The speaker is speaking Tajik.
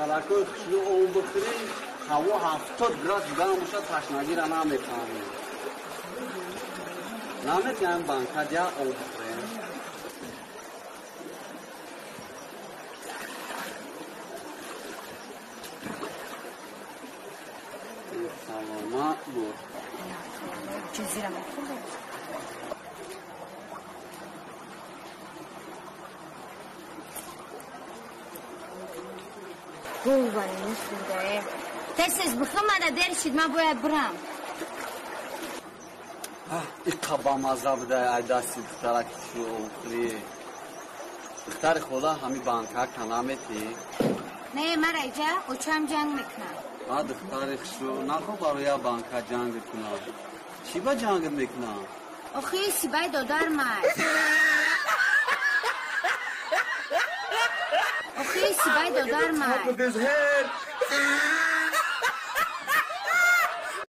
Духтаракои хушрӯ об бихӯрӣ, ҳаво 70 градус гарм бошад, ташнагиро намефаҳмӣ. Наметиҳам банка дия об бихӯрем. Саломат буд. Ҷазира мехӯрдем. Гулвани мехӯрдае. Тез-тез бихӯр, мана дер шид, ман бояд бирам. Иқа бамазза буда ай дасти духтараки хушрӯ обхӯрӣ. Духтари хола, ҳами банкака наметӣ? Не, мара иҷа очам ҷанг мекунад. А духтари хушрӯ, нахо барои я банка ҷангит кунад. Чӣ ба ҷангит мекунад? Охи, сибай додар май. Охи, сибай додар май. Top of his head.